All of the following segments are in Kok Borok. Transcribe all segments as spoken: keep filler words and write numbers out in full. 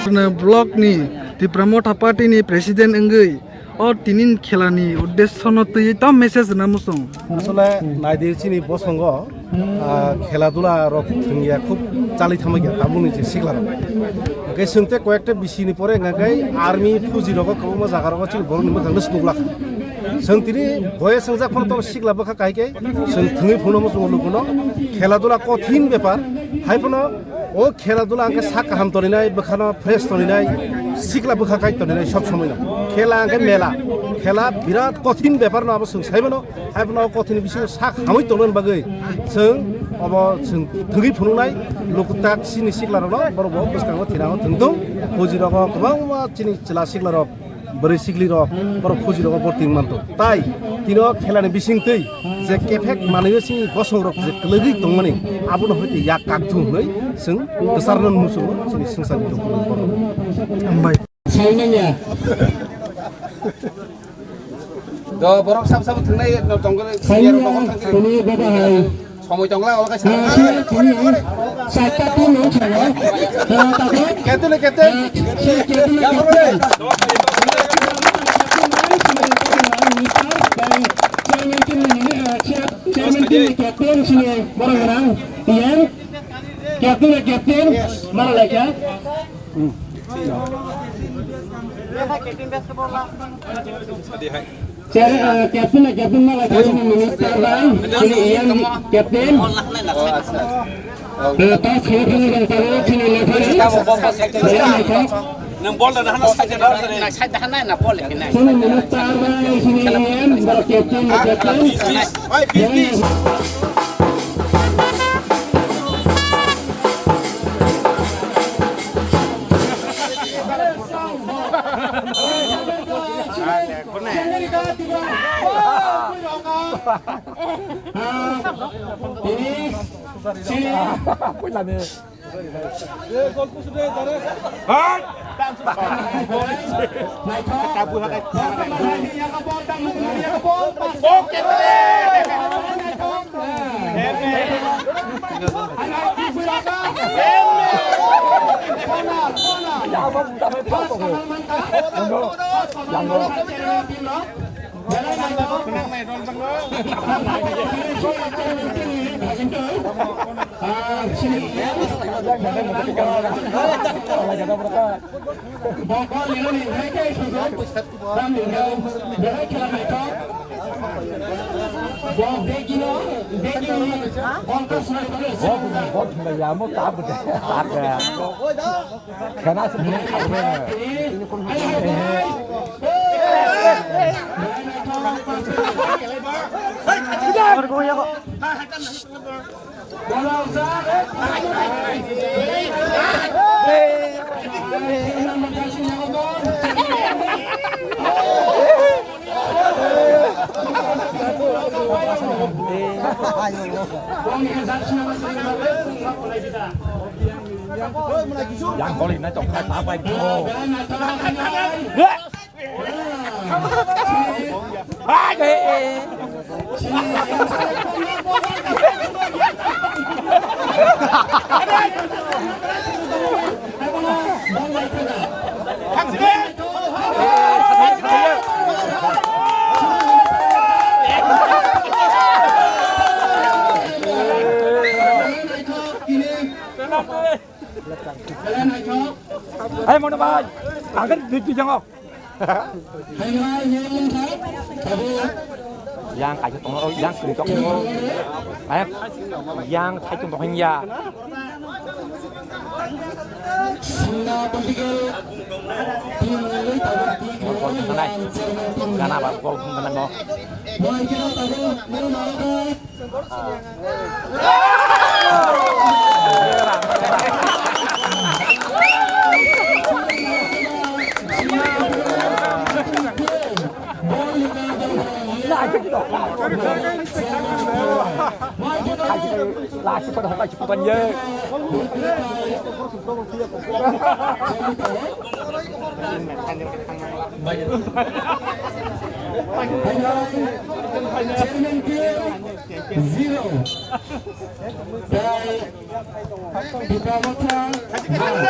Block ni Tipra Motha Party ni president wngwi o tinin khela ni uddesho no twi tam message rwna muchung. Asole naidi chini bosongo, ah, khela dula rok thwngya khub chali thamwi kha tabukni je sikla rok. Hwnkhe swngte koyekta bisi ni pore hwnkhe army fuji rogo kwbangma jaga rogo chini borok ni mwkhang no swtwk lakha. Swng tini boyes wngjak phano to sikla bwkha kahai khe swng thwngwi phunukno muchungo lukuno khela dula kothin bepar hai phano. O khela dula hwnkhe sak kaham toninai, bwkhano fresh toninai, sikla bwkha kai toninai sob somoino. Khela hwnkhe mela, khela birat kothin bepar no abo chwng sai mano. Hai phano o kothin bisingo sak hamwi tongna bagwi chwng obo chwng thwgwi phunuknai, lukutak chini sikla rokno borok bo bwskango thwinao thwngthung. Fuji rogo kwbangma chini chwla sikla rok, bwrwi sikli rok, borok fuji rogo borti wng manto. Tai tino khelani bisingtwi je kephek manwi chini bosong rok je kwlwgwi tongmani, abono hwnkhe yak kakthung hwnwi chwng kwcharno muchungo chini swngcharni lukurok borok. Hambai. Do borok sab sab thwngnai no tongkol. Hambai, tini baba hai. Somoi tongla ola kaisa. Ah, sini, sini, sini. Sata tu lo chalo. Ah, takut. Ketu le ketu. Ah, sini, ketu le ketu. Ya, bro. Chairman team ni, ah, chair-, chairman team ni captain sini, borok rang. Iyan. Captain le captain. Yes. Mara lai kya? Chair, eh, captain, eh, captain ma lai, captain minister lai, sini A M captain. Eh, tas khe khe jang taro, sini le thare. Sini le thare. Nang bol da hana side da hana. Side da hana na bol khe na. Sini minister lai, sini A M, boro captain, captain. Oi, bis, bis. Yang kau ini tongkai apa itu? Hai, Manu bhai, angkat di, di jangok. Yang kaisa tongo, yang kiri tok. Hai, yang thai tung tong ya. Gana ba gol thum gana no. Chairman team zero. Tei Tipra Motha one.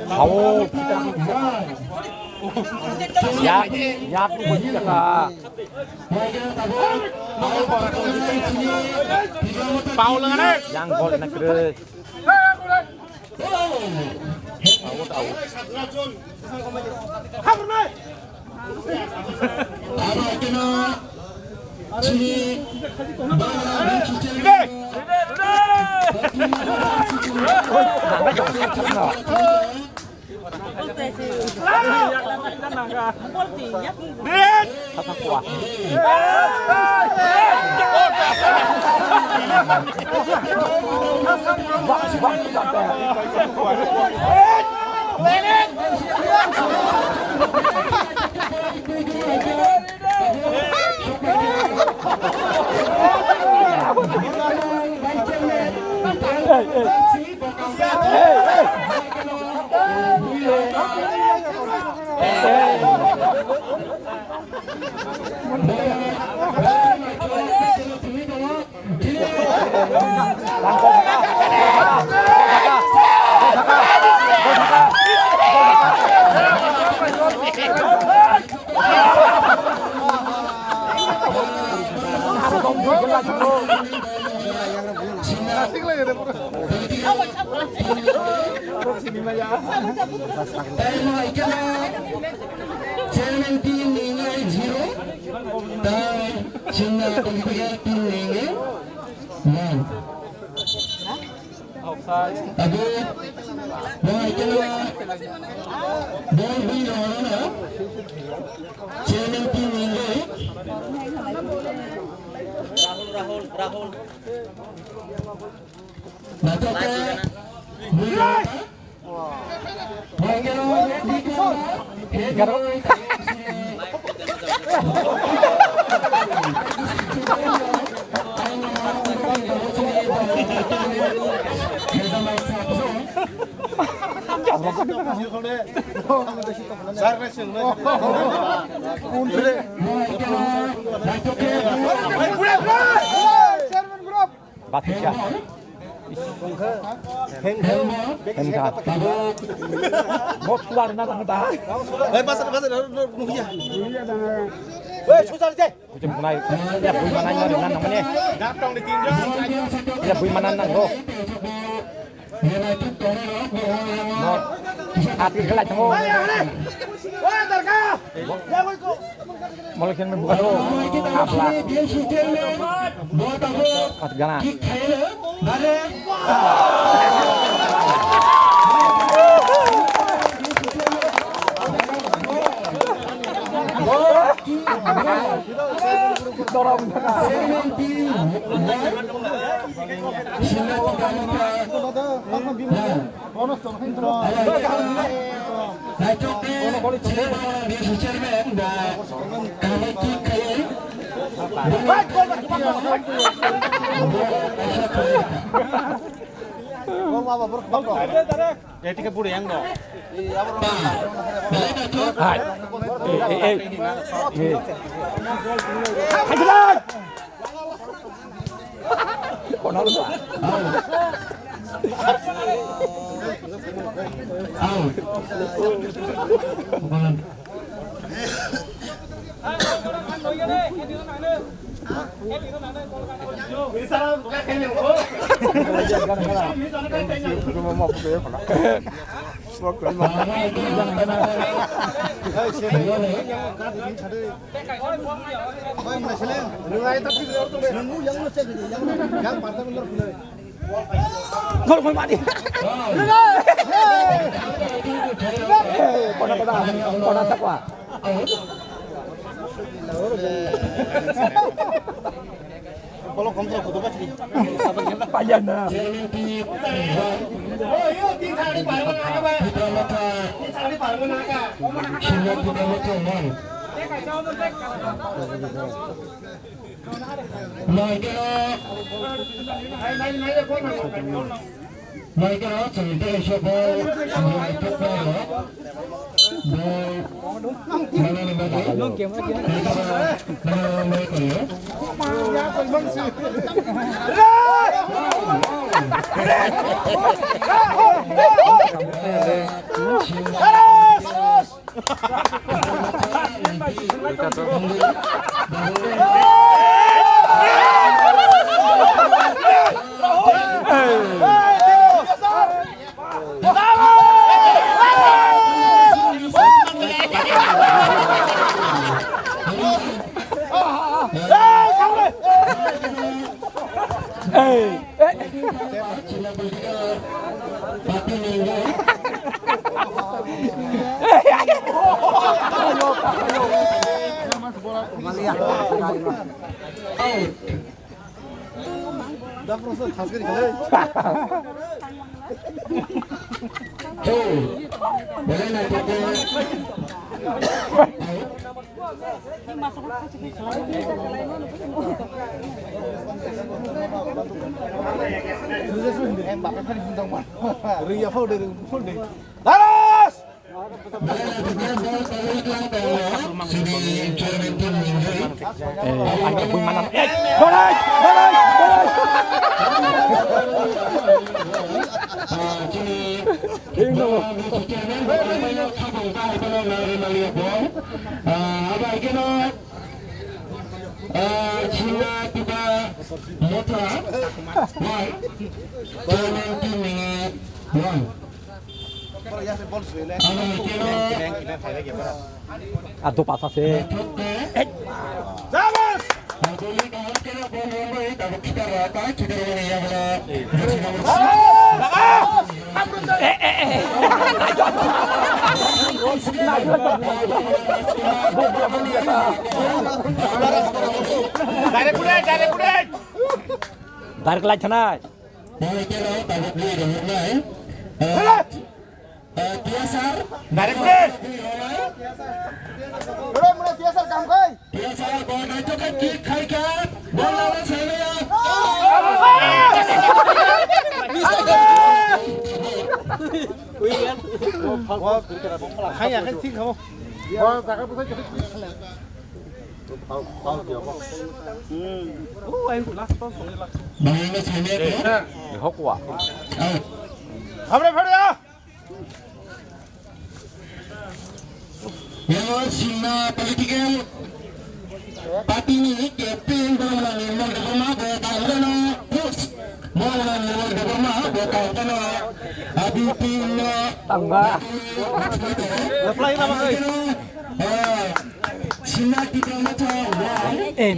Awo, ya, ya, Paul ngane. Yang gol na kre. Out, out. Chairman team ni ngai zero, tei chwngno tongthokya team ni ngai one. Abo, bo hai khe no, bo bini rok no, chairman team ni ngai. Rahul, Rahul, Rahul. Naithotok khe. Chairman group. Bathisa. Hengkha. Bot suar na tang ta. Hei, pasal, pasal, nuhia. Hei, suar je. Kucing punai. Ya, bui mana yang ringan namanya. Ya, bui mana nang, bro. Bot. Hati gelai tengok. Hei, darga. Molekhen me buka do. Kapla. Pat gana. Dorong. Naithotok khe chairman, chairman ba committee khe. Hai. Eh, eh, eh. Eh. Hai, hai. Kono lu, Pak? Gol, gol, mati. Kona, kona, kona takwa. Payah na. Maikeno, maikeno, chwng tei sobo, boi thukmano, boi manani bagwi, manani bagwi. Daras! Chini Abo hai kheno, ah, China Tiba Motha, one, German team ni one. Abo hai kheno, Ado pasa se. Thokte. Direct light thanai. Direct light. T S R ball naithok khe kick khai kha. Ball lama sailaiya. Hai, hai, thik kha. Ball jaga bwsai khe. Bangma sailaiya. Hokwa. Hamre phare ya. Yang Singna political party ni captain Bangla Nirmal Debbarma bo tangkano coach Bangla Nirmal Debbarma bo tangkano adi team no tangga. Reply lama oi. Singna kita macam. Em.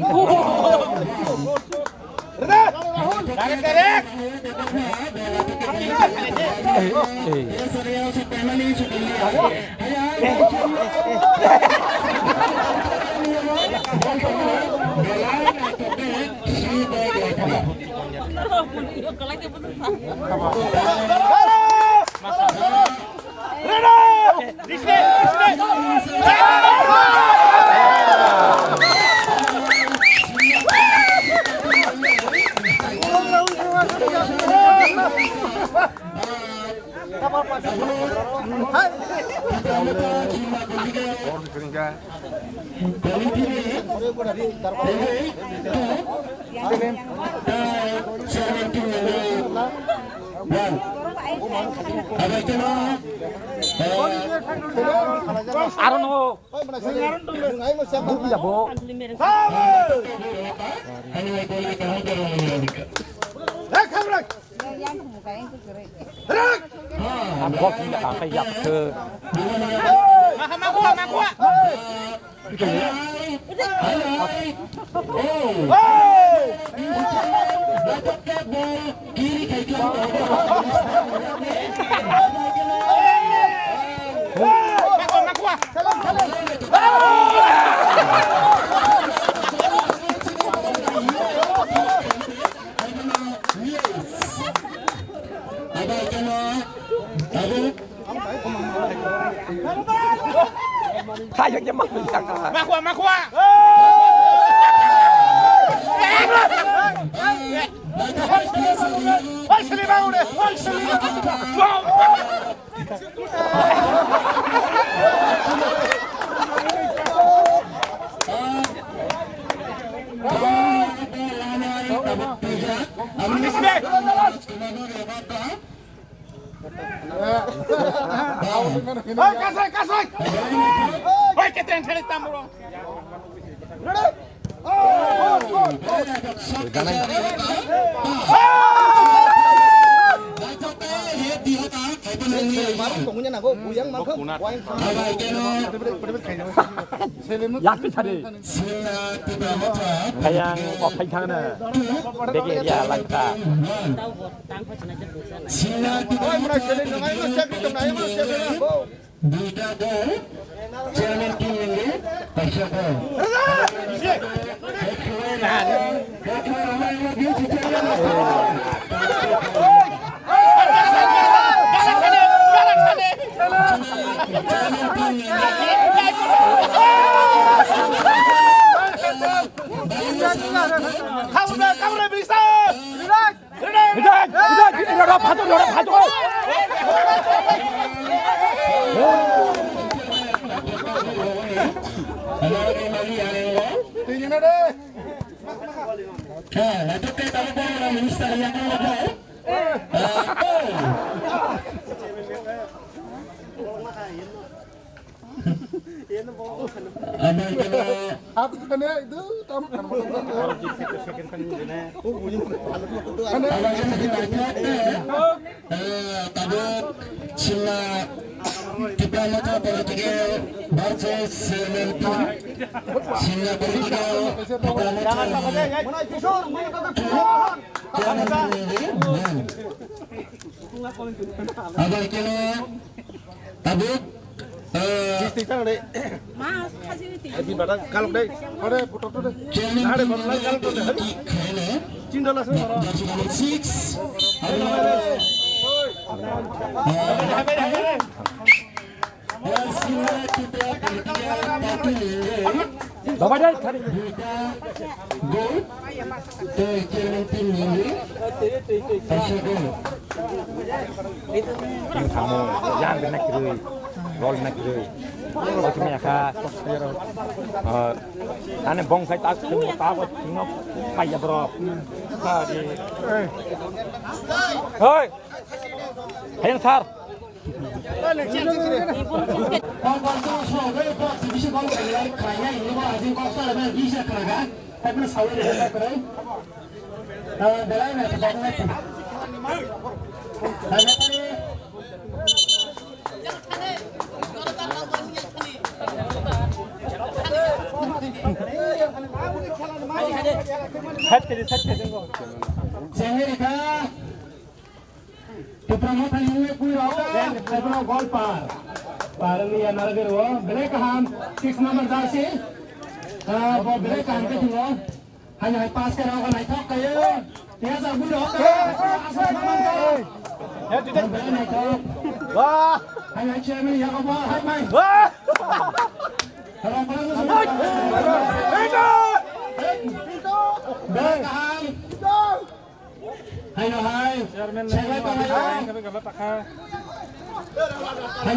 Aro no. Buki jabo. Ang kok ni ta kai yak ke. Hai, hai, hai, hai. Makhwa, makhwa. Hai, sili bangun de. Hai, sili bangun. Hai, kasai, kasai. Hai, keteng thani tamburo. Yakni sari. Kaya o khai thang na. Bege ya langka. Duita dol, chairman team ni kaisa dol. Hidayat, Hidayat, ini rada phato, rada phato. Tini na de. Heh, itu kita mau minister yang mau. Hap kene itu tam kan. Tabuk Simla Tipra Motha Political versus Chairman Team. Simla Political Tipra Motha. Abar kene tabuk, eh, Mas, kasih ni. Kalok dai. Ore, puto to dai. Chairman Ade, team botol kalok dai. Khaile. Chindola sing oro. Jersey number six. Ade, ade, ade. Babai dai, thari. Yang kena kiri, gol kena kiri. Botol ni aka, ane bong khai tak, tak, tak, paya bro. Hei, hayang sar. Sat kiri, sat kiri. Sengeri ka. Tipra Motha ni kui rok, Tipra gol par. Par ni ya nargir wo, belai kaham, six number jersey. Ah, bo belai kaham ke thingo. Hai hai pass ke rok naithok kayo. Tiya sa kui rok. Belai naithok. Wah. Hai hai chairman ya ko bol hai mai. Wah. Belai kaham. Hai no hai. Chairman. Hai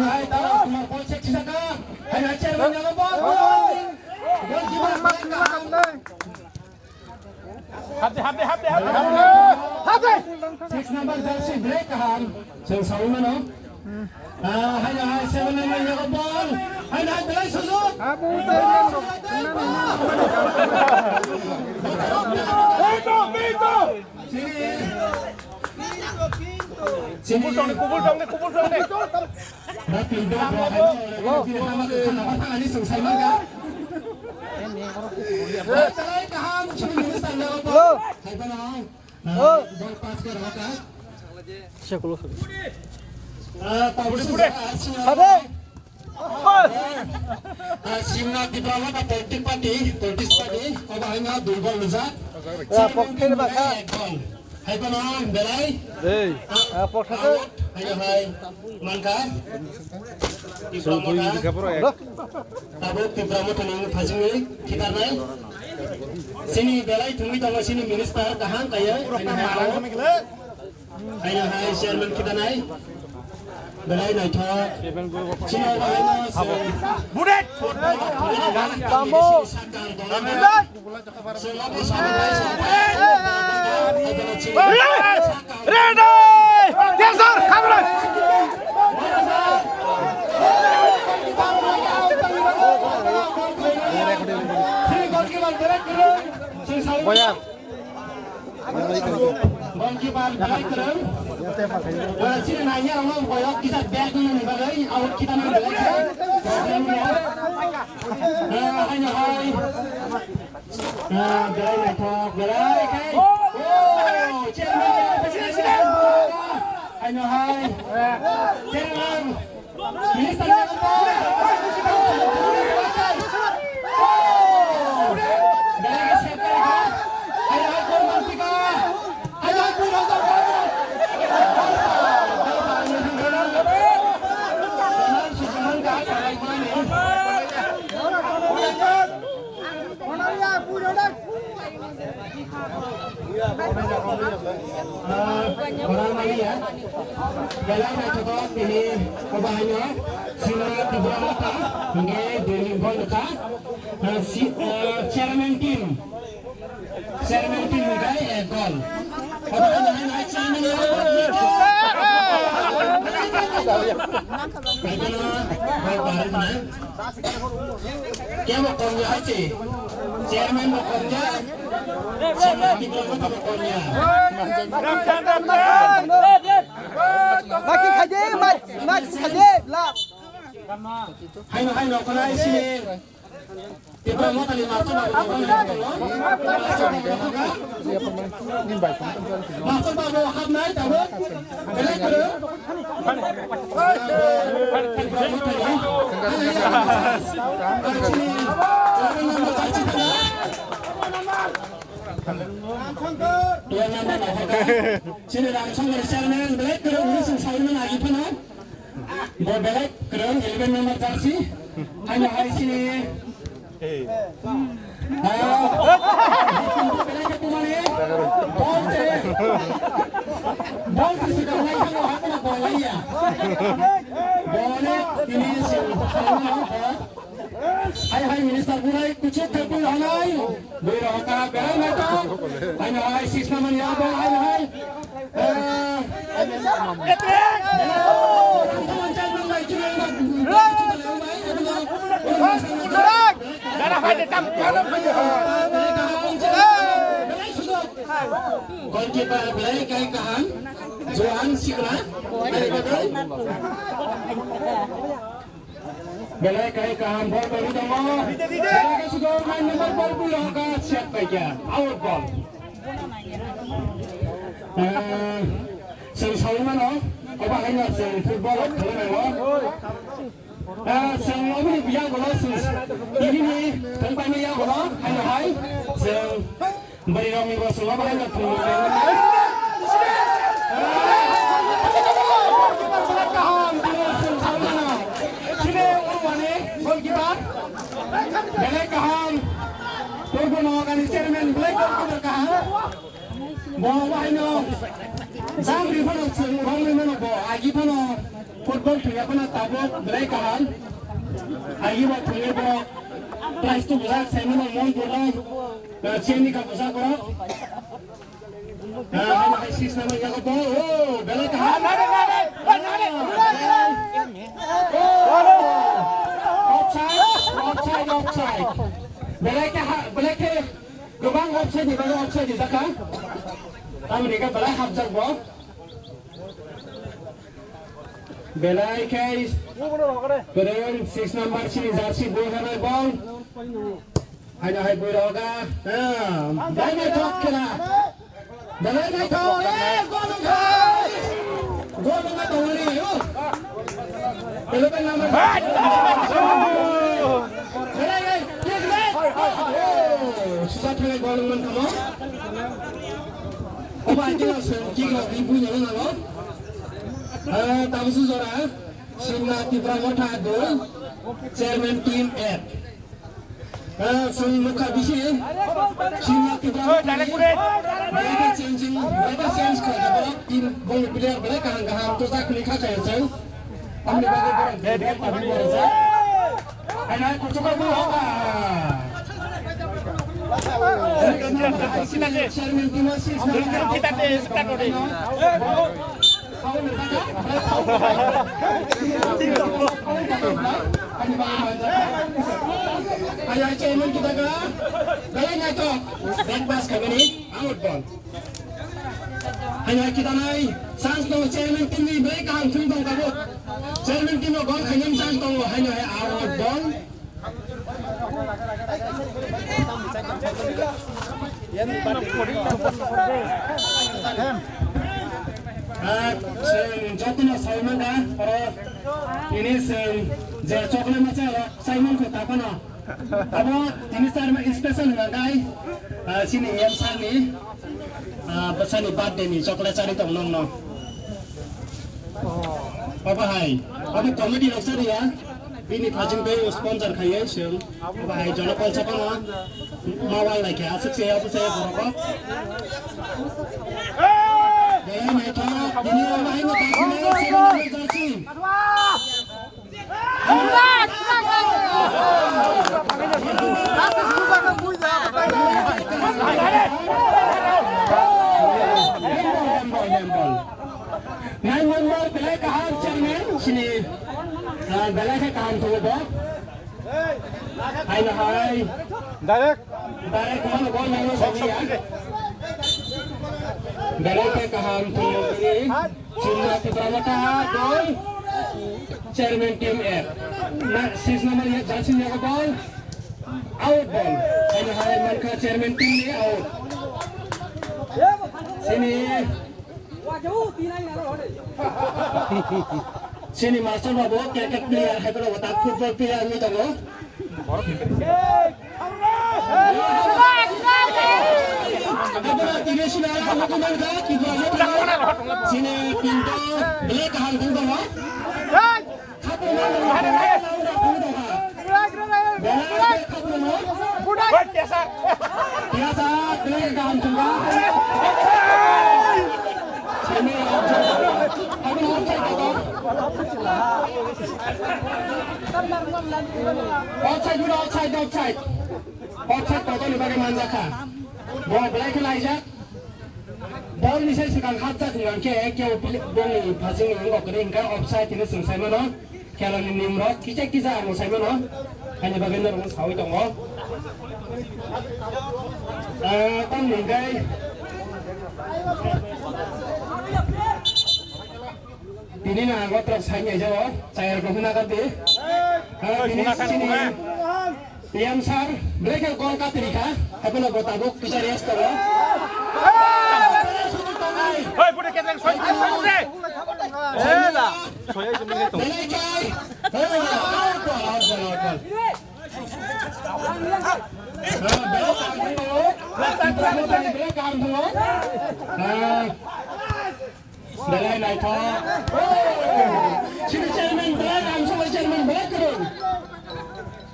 no hai, tara, tumar kol check sisa ka. Hai no hai, chairman, jalo bol. Goalkeeper, belai kaham. Hati, hati, hati, hati, hati. Hati. Six number jersey, belai kaham. Seng sawi mano. Ah, hai no hai, seven number, jalo bol. Hai no hai, belai sujuk. Abu, chairman. Beto, beto. Kubul tong ni, kubul tong ni, kubul tong ni. Hello. Hello. Simna Tipra Motha politic party, politics party, obo haino durbol rijak. Ah, pokhe ni bakha. Hai bono belai. Ei. Ah, pokhe. Haino hai mankha Tipra Motha, tabuk Tipra Mothani phasingwi khitarnai. Chini belai thwngwi tongo chini minister kaham kaiya, haino hai chairman khitarnai. Belai naithok. Chini obo haino se Ready! Yes, sir! Come on! Boyar. Goalkeeper belai kwrwng. Chini naiya rokno boyok kisa bag nani bagwi out kita nani belai kwrwng. Haino hai. Ah, belai naithok, belai khe. Oh, chairman, president. Haino hai. Chairman, minister. Oh, belai khe sep kha. Haino hai, gol mantika. Haino hai, gol mantika. Khorang maliya, belai naithotok tini obo haino Sima Tipra Motha, hingke Delhi bol kha, ah, si, ah, chairman team, chairman team hingke ek gol. Obo haino haino chairman. Kebo kom ya hai se. Chairman bo kom ya. Chairman di ko ko kom ya. Maki khaje, mat, mat khaje, la. Haino, haino, kona isi. Tipra Mothani master ba. Master ba bo hapnai tabuk. Chini Rang Songkar chairman, belai kwrwng hwnwi chwng saui mano agi phano. Bo belai kwrwng eleven number jersey. Haino hai chini Hai hai minister burai kuchuk kepul halai. Buira hoka belai nato. Hai hai six number ya bo hai hai. Goalkeeper belai kai kaham, Johan Sikla. Belai kai kaham ball bai tongo. Belai kai sudo nine number ball pulo ka set bai kya. Out ball. Eh, chwng saui mano, obo haino chwng football thwngwi nango. Eh, chwng oboni yagulo chwng tini ni thwngpaini yagulo haino hai chwng Bwrwi rokni bo chwng obo hai no thwngwi tongo. Kaham, chini Urwani goalkeeper. Belai kaham. Purbo Nogani chairman belai goalkeeper kaham. Bo obo hai no jang ri phano chwng romwi mano bo agi phano football thwngya phano tabuk belai kaham. Agi bo thwngwi bo prize tubujak saimano Monpurno. Chini ka bwsa borok. Hai six number yago ball. Oh, belai kaham. Oh, offside, offside, offside. Belai khe ha, belai khe gobang offside ni bagwi offside rijak kha. Tamoni khe belai hapjak bo. Belai khe kwrwng six number chini jersey bui hanai ball. Haino hai bui roga. Belai naithok khela. Belai naithok. Eh, gol wngkha. Gol wngkha tongmani. Eleven number. Belai, belai. Oh, susa thangwi gol wngmani tamo. Obo hai khe chwng kick rok ri bui nangwi nango. Ah, Tabusu Jora, Simna Tipra Motha dui, Chairman Team eight. Ah, song mukha bisi, Simna Tipra Motha dui, mereka changing, mereka change kha, team bong player mereka kaham kaham tu tak ni kha changing. Amni bagwi borok je bek tabuk borok je. Hai nai kuchuka bu hoga. Chairman team o six number. Hai nai chairman kita ka. Dai nai to. Breakfast kami ni out ball. Haino hai kitanai chance tongo chairman team ni bai kaham thung tong tabuk. Chairman team no gol khainani chance tongo haino hai out ball. Ah, chwng jotono saimanga oro tini chwng je chocolate masa saimang kho tapano. Abo tini sar ma special hwnka kai, ah, chini M sir ni, ah, bwsani birthday ni chocolate chari tong nong no. Abo hai, abo comedy rok chari ya, bini phajing tei sponsor khai ya siyang. Abo hai jono pal chapa no, ma wal lai khe aswk se abo se borok. Dei naithok, bini abo hai no jersey. Nine number belai kaham chairman sini, ah, belai khe kaham tongo bo. Hai no hai. Direct. Direct mana bo nang no sabi ya. Belai khe kaham tongo bini. Chumna Tipra Motha doi, Chairman Team F. Na, six number ya, Jasin Yago ball. Out ball. Haino hai mankha Chairman Team ni out. Sini. Sini Master Babu, cricket player, hai kono wata football player ni tongo. Sini pinto belai kaham kung tongo. Offside, offside, offside. Offside, kotorni bagwi manjakha. Bo belai khe laijak. Ball ni sai swkang hapjak hwnkhe kebo bongni phasing ni wngkok kwrwi hwnkhe offside hinwi chwng sai mano. Khela ni nim rok kisa kisa ang sai mano. Haini bagwi norok sawi tongo. Ah, tamni hwnkhe tini na gotrok sai nai jao. Chayar ko huna kar di. Ah, tini sini. P M sir, belai khe gol katirikha, haibano bo tabuk kisa rest tongo. Hoi, bude ketreng, soi, soi, soi, soi. Eh, da. Belai khe, eh, out ball, out ball, out ball. Eh, belai kaham tongo. Belai kaham tongo. Eh, Belai naithok. Sini chairman belai, ang sabo chairman belai kwrwng.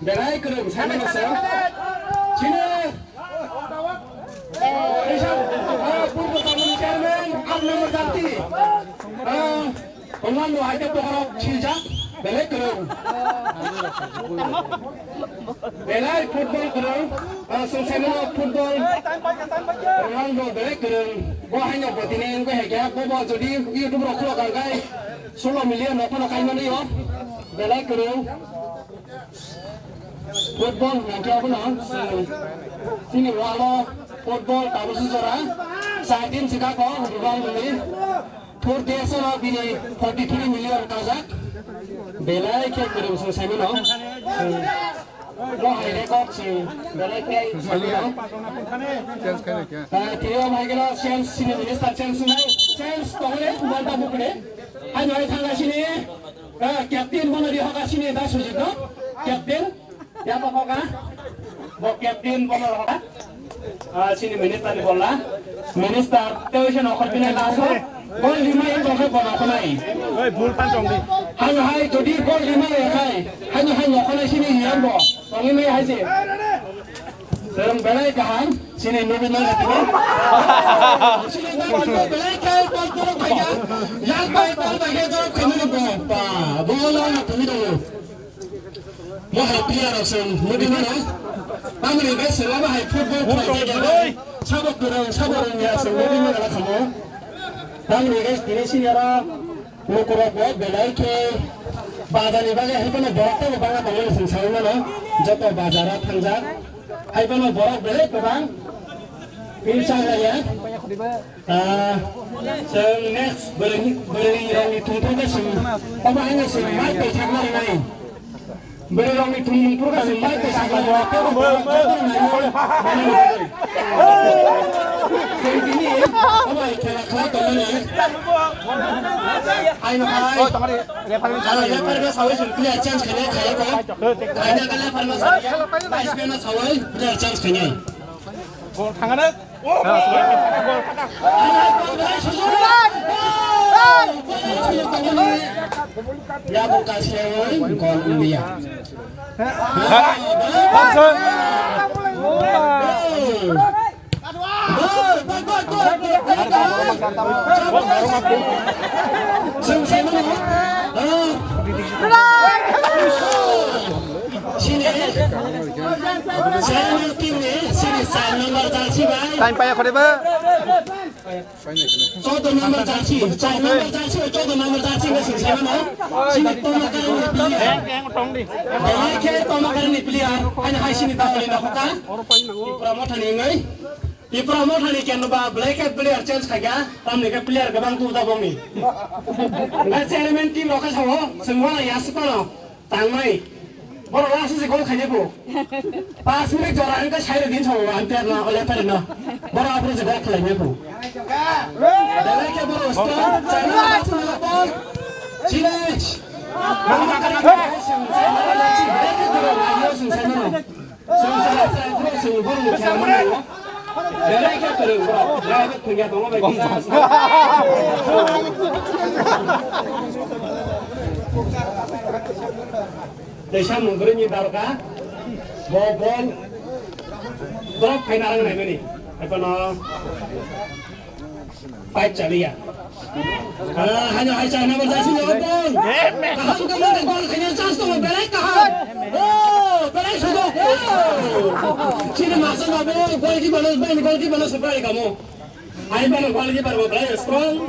Belai kwrwng, sana masa. Sini. Oh, Rishabh, oh, purbo tamni chairman, aat number jati. Oh, Ronaldo hai khe bokhorok siljak, belai kwrwng. Belai football kwrwng, ah, chwng sai mano football. Ronaldo belai kwrwng. Bo haino bo tini wngwi hai khe, bo bo jodi YouTube rok khulok ang khai, solo million rok phano khai manwi o. Belai kwrwng. Football hwnkhe abono chwng chini walo football tabukhe jora. Char din swkang kok Ronaldo ni. Four days o bini forty three million kajak. Belai khe kwrwng se sai mano. Bo hai record se belai khe sai mano. Ah, tio mai gelo change sini minister change nai. Change tongre, manta bukre. Hai noi thanga sini. Ah, captain bono ri hoka sini da sujit no. Captain. Ya bo hoka. Bo captain bono hoka. Ah, sini minister ni bolla. Minister teo se nokhor bini laso. Gol lima yang tongkhe bo nokhonai. Oi, bul pan tong di. Hano hai jodi gol lima ya khai. Hano hai nokhonai sini yang bo. Tongwi mai hai se. Serang belai kaham. Sini nubi mana tini. Sini nubi belai kai bol bol kaya. Yang bai bol bai ya dorok khamani bo. Ba, bol na tumi dong. Mo hai player rok se nubi mana. Tamni best se lama hai football khlai jagani. Sabo kwrwng, sabo rwngya se nubi mana khamo. Tamni best tini sini aro. Lukurok bo belai khe bazarni bagwi hai phano borok teibo bangma tongmani chwng saui mano, joto bazaro thangjak. Hai phano borok belai kwbang. Bini chaklaiya. Ah, chwng next bwrwi, bwrwi rokni thungthung khe chwng omo haino chwng mic bai thangna rwnai. Bwrwi rokni thwngmung phuru khe chwng bai khe sakla bo, tei bo borok jotono naio, manwi rwgwi. Chwng tini omo hai khela khlai tongmani. Aino hai. Ah, referee no sawi chwng player change khainai khaiya kho. Aino khe referee no sawi, vice man no sawi player change khainai. Bol thangana. Sini, sini team ni, sini side number jersey bai. Time paya khore ba. Chaudo number jersey, chaudo number jersey, chaudo number jersey ni sini sini no. Sini toma karni player. Belai khe toma karni player. Ani hai sini tawali na hoka. Tipra Motha ni ngai. Tipra Motha ni kenu ba belai khe player change khaga. Tamni khe player gabang tu da bongni. Ngai chairman team rokha sawo. Sengwala yasukano. Tangmai. Borok last se gol khainai bo. Pas minute jora hwnkhe sai rwdi song umpire no, ole pare no. Borok aphuru se gol khlainai bo. Belai khe borok strong, chana bachana bol. Chilech. Mama kari khe song sai mano, belai khe borok laio song sai mano. Song sai sai borok song borok ni khe mano. Belai khe kwrwng borok, belai khe thwngya tongo bai kisa. Teisa mung bwrwi ni darka, bo bol drop khaina rang nai mani, ekono fight chaliya. Ah, hanya hai chana mo jasi yo bol. Kaham khe mane gol khaina chance tongo, belai kaham. Oh, belai sujok. Oh. Chini masa na bo, goalkeeper no, goalkeeper no sepai kamo. Hai bano goalkeeper bo belai strong.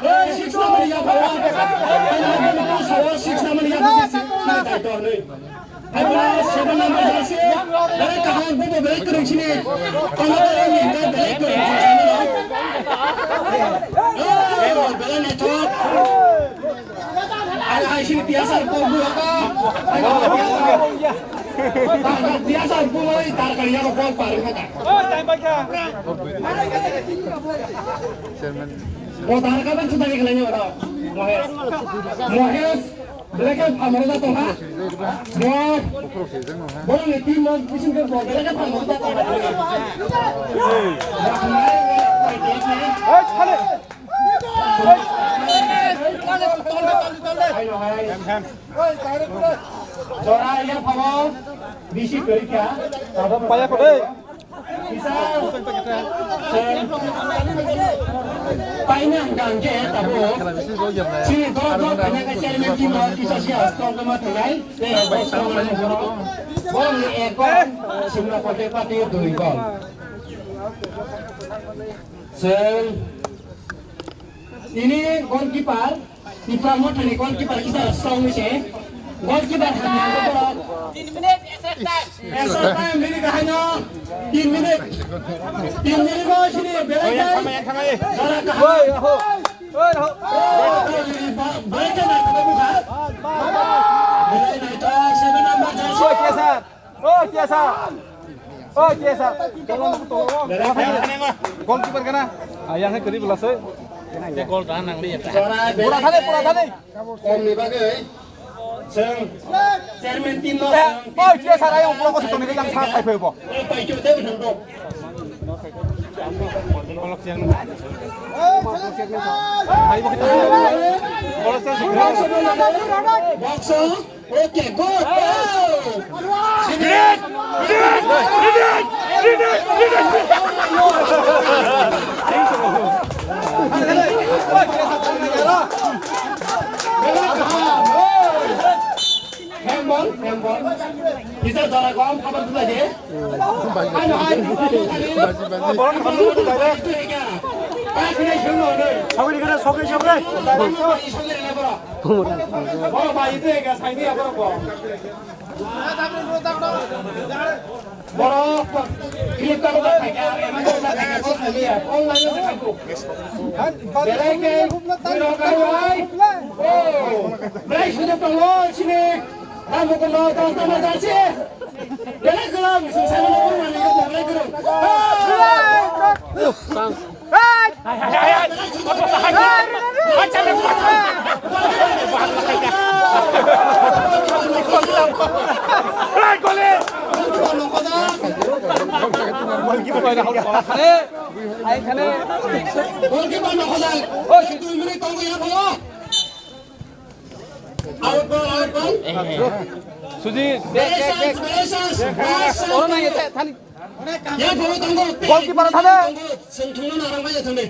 Hey, six number ya baba. Hai bano six number ya baba. Hai bano seven number jersey. Belai kaham bo belai kwrwng sini. Tama belai ni belai kwrwng sini. Oh, belai naithok. Ai, ai, sini tiasar bol bu apa? Ai, tiasar. Tiasar bu ai, tar kali apa bol paling kata. Bo tar kali sudah ni kelanya orang. Mohes. Mohes. Belakang pamro da tongha. Bo. Bo ni tim mo bisin ke bo belakang pamro da tongha. Hey, khale. Jora iya phago bisi kwrwi kha. Paya kho dei. Kisa paina hwnkha hwnkhe tabuk chini dol dol paina khe chairman team o kisa sia strong khe ma tongwi. Tei strong khe ma tongwi. Borokni ek gol, Simla Kote Pati dui gol. Chwng tini goalkeeper, Tipra Mothani goalkeeper kisa strong ni se. Goalkeeper hamya borok. Extra time nini kahai no. Tin minute. Tin minute bo sini belai kai. Jara kahai. Oi, aho. Oi, aho. Oh, belai kai na buka. Belai na to seven number jersey. Oi, kesa. Oh, kesa. Oh, kesa. Tolong, tolong. Goalkeeper kana? Ah, yang hai kari belasoi. Goal dan nang lihat. Pura thani, pura thani. Komni bagwi chwng chairman team no. Oh, kesa, ayang pura kosi tongni yang sa kai phaibo. Paikyo de bhando. Boxo, okay, good. Oh. Handball, handball. Kisa jora kom, khabar tula je. Ano hai, Sogri kena, sogri, sogri. Boro bai itu ega, saini apa ko? Boro clip ka ba khaika, ema ko ba khaika, ko saini ya, online se khaku. Belai ke, biro ka bai. Oh, belai sudah tolong sini. Kamu kena datang aja sih. Belai kurang, susah mana pun mana itu belai kurang. Goalkeeper no hodai. Oi, dui minute tong ya, bro. Out ball, out ball. Sujit, back, back, back. Oro na yete, thani. Ya, bro, tong go. Goalkeeper thane. Seng thungna narang ba ya thane.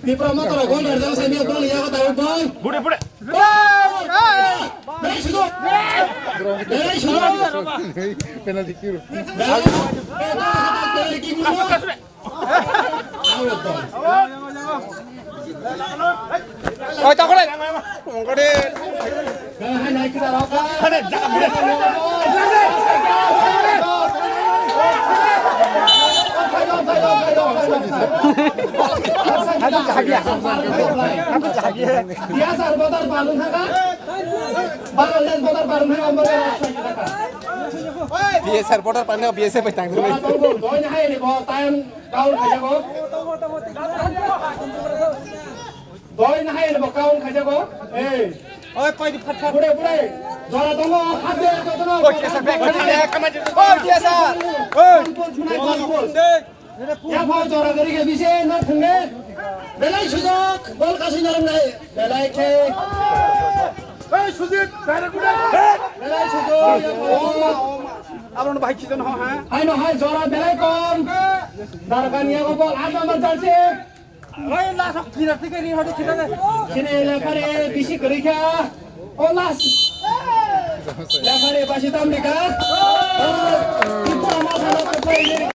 Tipra mata goal dari jang semi goal ya kata goal. Bude, bude. Penalty kill. Oi, takore. Biya sar botar balung thaka. Balung les botar balung thaka, ambo ya. Biya sar botar balung, biya sar bai tang. Doi na hai ni bo, time count khajago. Doi na hai ni bo, count khajago. Ei. Oi, koi di phat phat. Bure, bure. Jora tongo, hade jotono. Oi, biya sar, bai, bai, bai, bai. Oi, biya sar. Oi. Ball, ball, ball, ball. Ya, ball jora gari ke bise na thunge. Belai sujok, ball kasi naram nai. Belai khe. Hey, Sujit, direct udah. Belai sujok, ya, ball. Abang bahai chiton ho, ha? Hai no, hai jora belai kom. Dargan ya, ball, ada majalse. Oi, last of thina, thina, thina, thina. Sini lepare bisi gari kha. Oh, last. Lepare basi tam dikha. Oh, itu ama sama.